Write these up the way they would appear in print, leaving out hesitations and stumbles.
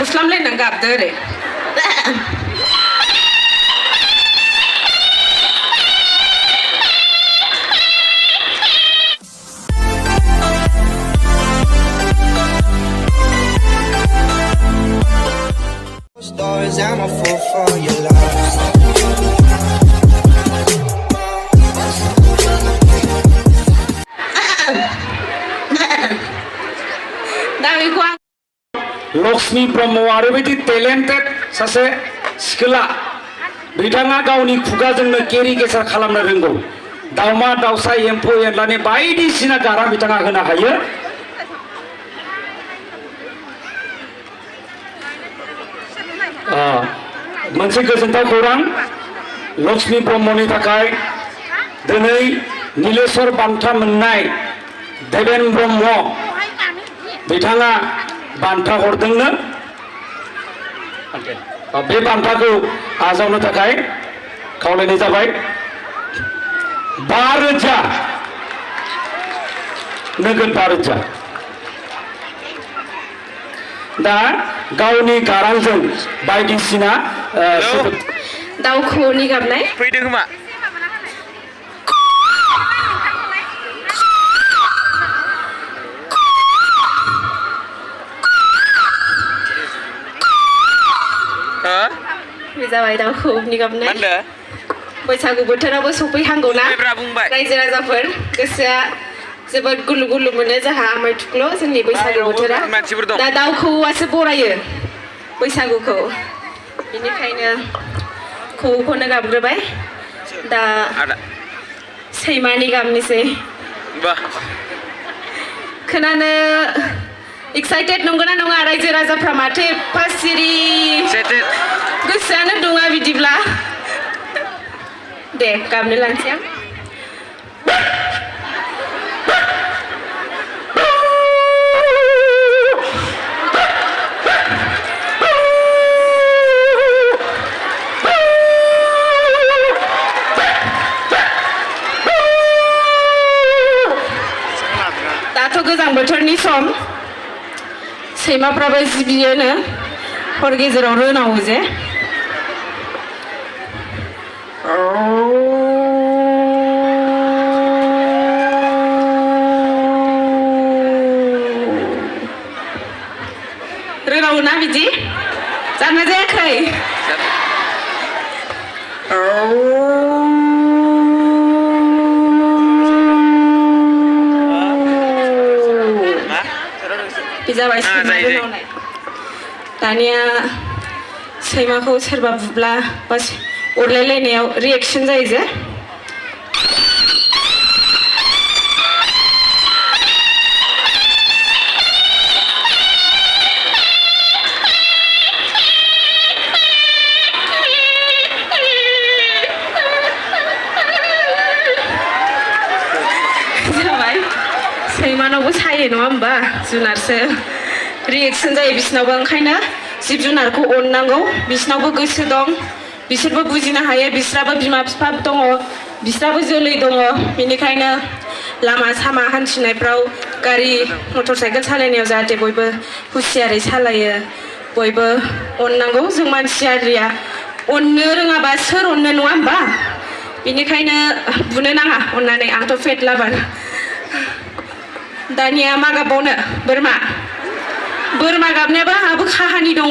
खुस्लामलायनानै गाबदो ओरै Stories, I'm a fool for your love. Loxmi bramha ओरैबायदि talented सासे सिख्ला बिथाङा गावनि खुगाजोंनो केरिकेचार खालामनो रोंगौ दाउमा दाउसा एम्फौ एनलानि बायदिसिना गारां बिथाङा होनो हायो मोनसे गोजोनथाव खौरां लक्ष्मी ब्रह्मनि थाखाय दिनै नीलेश्वर बान्था मोननाय देवेन ब्रह्म बिथाङा बान्था हरदोंनो बे बान्थाखौ आजावनो थाखाय खावलायनाय जाबाय 5,000 नोगोद 5,000 दा गावनि गारांजों बायदिसिना दाउखौनि गाबनाय फैदों खोमा बे जाबाय दाउखौनि गाबनाय बैसागु बोथोराबो सफैहांगौना रायजो राजाफोर गोसोआ जोबोद गुलु गुलु मोनो जोंहा आमाय थुख्ल' जोंनि बैसागु बोथोरा दा दाउखौआसो बरायो बैसागुखौ बेनिखायनो खौखौनो गाबग्रोबाय दा सैमानि गाबनोसै खोनानो एक्साइटेड नंगौना नङा रायजो राजाफ्रा माथो एफा सिरि गोसोआनो दङा बिदिब्ला दे गाबनो लांसै आं दाथ' गोजां बोथोरनि सम सैमाफ्राबो जिबियोनो हर गेजेराव रोनावो जे रोनावोना बिदि जाना जायाखै जाबाय सैमा रोनावनाय दानिया सैमाखौ सोरबा बुब्ला बा अरलायलायनायाव रिएक्शन जायो जे जाबाय सैमानावबो सायो नङा होमबा जुनारसो रिएक्शन जायो बिसिनावबो ओंखायनो जिब जुनारखौ अननांगौ बिसिनावबो गोसो दं बिसोरबो बुजिनो हायो बिस्राबो बिमा बिफा दङ बिस्राबो जोलै दङ बेनिखायनो लामा सामा हान्थिनायफ्राव गारि मटर साइकेल सालायनायाव जाहाथे बयबो हुसियारै सालायो बयबो अननांगौ जों मानसियारिया अननो रोङाबा सोर अननो नङा होमबा बेनिखायनो बुनो नाङा अननानै आंथ' पेट लाभार दानिया मा गाबबावनो बोरमा गाबनायाबो आंहाबो काहानि दङ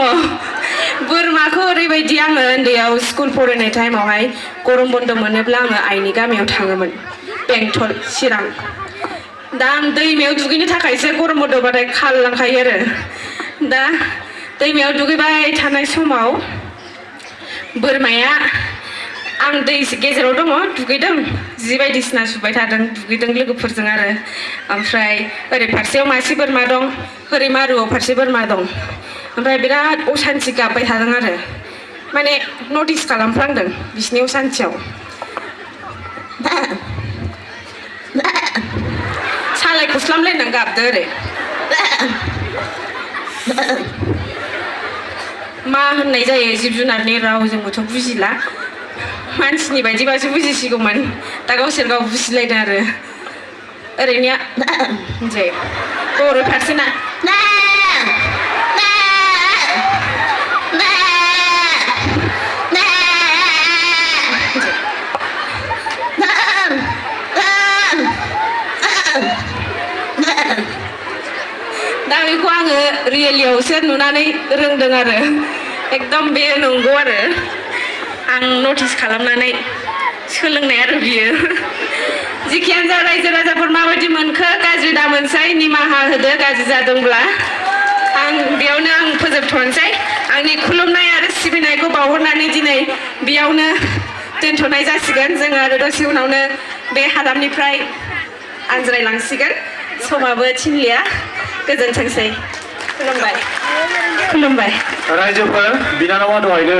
बोरमाखौ ओरैबायदि आङो उन्दैयाव स्कुल फरायनाय टाइमावहाय गरम बन्द मोनोब्ला आङो आइनि गामियाव थाङोमोन बेंटल चिरां दा आं दैमायाव दुगैनो थाखायसो गरम बन्दबाथाय खारलांखायो आरो दा दैमायाव दुगैबाय थानाय समाव बोरमाया आं दै गेजेराव दङ दुगैदों जि बायदिसिना सुबाय थादों दुगैदों लोगोफोरजों आरो ओमफ्राय ओरै फारसेयाव मासे बोरमा दं ओरै मारुआव फारसे बोरमा दं ओमफ्राय बिराद असान्थि गाबबाय थादों आरो माने नटिस खालामफ्लांदों बिसिनि असान्थियाव सालाय खुस्लामलायनानै गाबदो ओरै मा होननाय जायो जिब जुनारनि राव जोंबोथ' बुजिला मानसिनि बायदिबासो बुजिसिगौमोन दा गावसोर गाव बुजिलायदों आरो ओरैनो होनसै बर' फारसेना दा बेखौ आङो रियेलियावसो नुनानै रोंदों आरो एकदम बे नंगौ आरो आं नटिस खालामनानै सोलोंनाय आरो बियो जिखियानो जा रायजो राजाफोर माबायदि मोनखो गाज्रि दा मोनसै निमाहा होदो गाज्रि जादोंब्ला आं बेयावनो आं फोजोबथ'नोसै आंनि खुलुमनाय आरो सिबिनायखौ बावहरनानै दिनै बेयावनो दोनथ'नाय जासिगोन जों आरो दसे उनावनो बे हादामनिफ्राय आनज्रायलांसिगोन समाबो थिनलिया गोजोनथोंसै खुलुमबाय खुलुमबाय रायजोफोर बिनानावा दहायनो